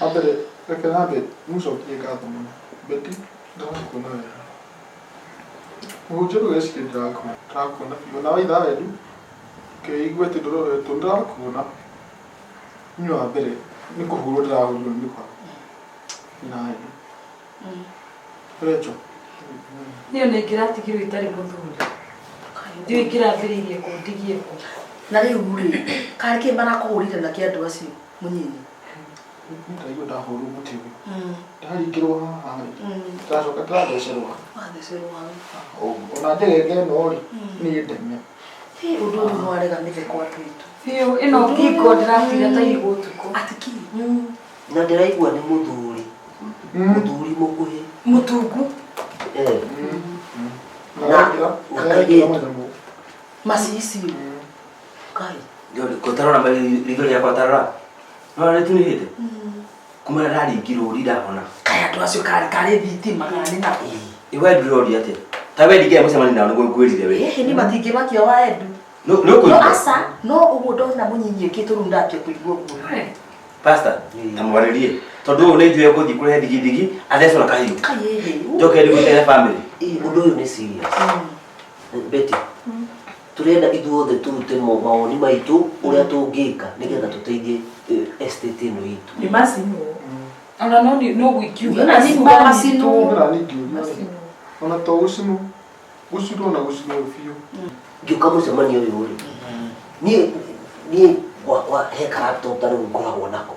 Wa mbere reke nyambe mũcokie ngatho mũno. Betty, ndĩrakuona wega. Mũhunjia ndũgecirie ndĩrakuona, ndĩrakuona biũ. Ona waitha wendu, ndũkeigue atĩ ndũroretwo, ndĩrakuona. Niĩ wa mbere nĩ kũhũrwo ndĩrahũrirwo nĩ mĩkwa. Na wendu. Rachel. Niĩ ona ingĩratigirwo itarĩ mũthuri. Ndiũĩ ingĩrambĩrĩirie kũ ndigie kũ. Na rĩu rĩ, karĩ kĩ marakũhũrire nakĩ andũ acio mũnyinyi? Ndaigua ndahũrwo mũtĩ ũyũ. Ndaringĩrwo haha rĩ. Ndacoka ndĩrathecerwo. Wathecerwo hau. Ũguo. Ona njegenge ĩno rĩ, nĩ ndeme. Hĩ, ũndũ ũyũ no arega mĩtheko andũ aitũ. Biũ ĩno ngingo ndĩratira ta irigũ ũtukũ. Atĩ kĩ? Na ndĩraigua nĩ mũthuri. Mũthuri mũkuhĩ. Mũtungu. Eh. Na arekĩra na arekĩra kairĩtu. manyamũ. Macicio. Kai. Tarora ritho rĩakwa tarora. Nona rĩtunĩhĩte. Kuma ndaringirwo ndirahona. Kai andũ acio karĩ karĩ thitima kana nĩ nako. Ĩ we ndũroria atĩa? Ta we ndingĩaga mũcemanio nao nĩguo ngwĩrire we. Ĩhĩ ni matingĩmakia wa Edu. Nĩ No ũkũigua. aca, no ũguo ndona mũnyinyi ĩkĩtwo rĩu ndambia kũigua guoya. Pastor, ta mwarĩrie. Tondũ ũyũ nĩ ithuĩ egũthiĩ kũrehe thigithigi athecwo na kahiũ. Kai ĩhĩ. Njoke ndigũtere family. Ĩ, ũndũ ũyũ nĩ serious. Betty, tũrenda ithuothe tũrute mawoni maitũ ũrĩa tũngĩka nĩgetha tũteithie eh, estate ĩno itũ. Nĩ macinwo. Ona no ni no gwĩkiuga. Ona niĩ nguga macinwo. Ona niĩ ngĩũria rĩ, ona to gũcinwo, gũcinwo na gũcinwo biũ. Ngĩũka mũcemanio ũyũ rĩ, niĩ niĩ gwakwa he ka laptop ta rĩu ngoragwo nako.